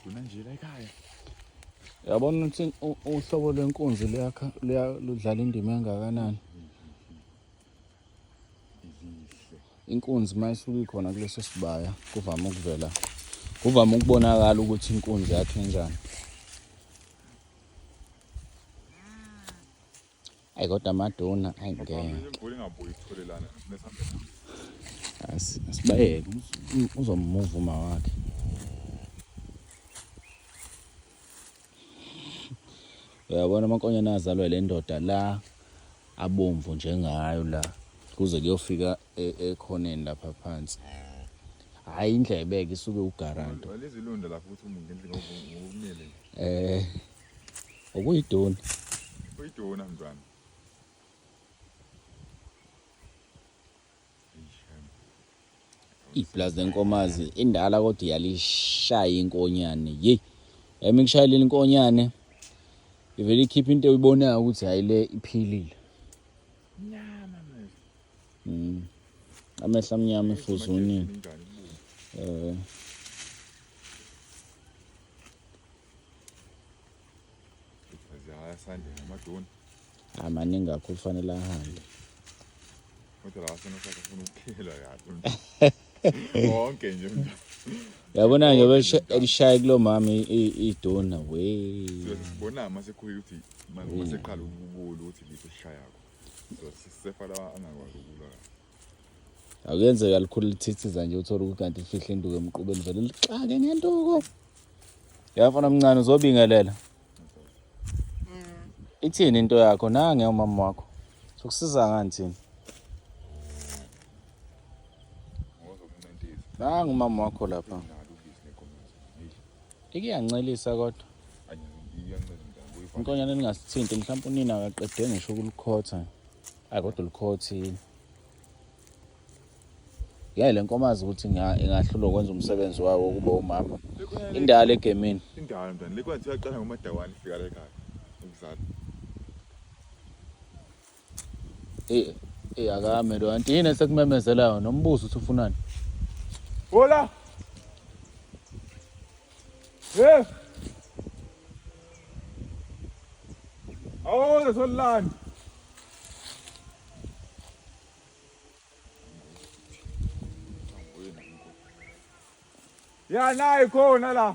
Amaduna nje la ekhaya. Yabona ukuthi uhlobo lwenkunzi luyakha ludlala indima engakanani. Inkunzi uma isuke ikhona kuleso sibaya kuvame ukuvela kuvame ukubonakala ukuthi inkunzi yakhe enjani. Ayi kodwa amaduna ayi ngeke. Imvula ingabuyi itholelana nesihambe nayo. Asibayeke uzomuva uma wakhe. Uyabona amankonyane azalwa le ndoda la abomvu njengayo la kuze kuyofika e, ekhoneni lapha phansi. Hhayi indlebe-ke isuke ugaranto. Lezilonda lapho ukuthi umuntu ngendlela ngokumele. Eh Okuyidona. Uyidona mntwana. Iplazi lenkomazi indala kodwa iyalishaya inkonyane. Yeyi. Yami ngishayela inkonyane. Ivele ikhipha into oyibonayo ukuthi hayi le iphilile. Mnyama manje. Amehlo amnyama efuzunini. Eh. Asande amadoni. Amaningi kakhulu fanele ahambe. Kodwa la afuna afuna ukuphila kahle. Wonke nje mntwana. Yabona nje elishaya kulo mama idona we. Sibona mase kuyi ukuthi mase seqala ukubula ukuthi liphi esishayako. So sisefa la angakwazi ukulwa kahle. Akuyenzeka likhulu lithithiza nje uthole ukuthi kanti lifihle induku emqubeni vele lixake ngenduku. Ya mfana omncane uzobingelela. Ithini into yakho nange umama wakho? Sokusiza ngani thina? Nangu umama wakho lapha. Ikiyancelisa kodwa. Inkonyane ningasithinti mhlawumbe unina akaqede ngisho ukulikhotha. Hayi kodwa ulikhothile. Ngeke le nkomazi ukuthi ingahlulwa ukwenza umsebenzi wayo wokuba umama. Indala egemini. Indala mntwana. Le kwathi yaqala ngomadawani ifika la ekhaya. Ukuzala. Eh, eh akame lo anti yini esekumemezelayo nombuzo uthi ufunani? Hola. Hey. Awu, solani. Ya nayi khona la.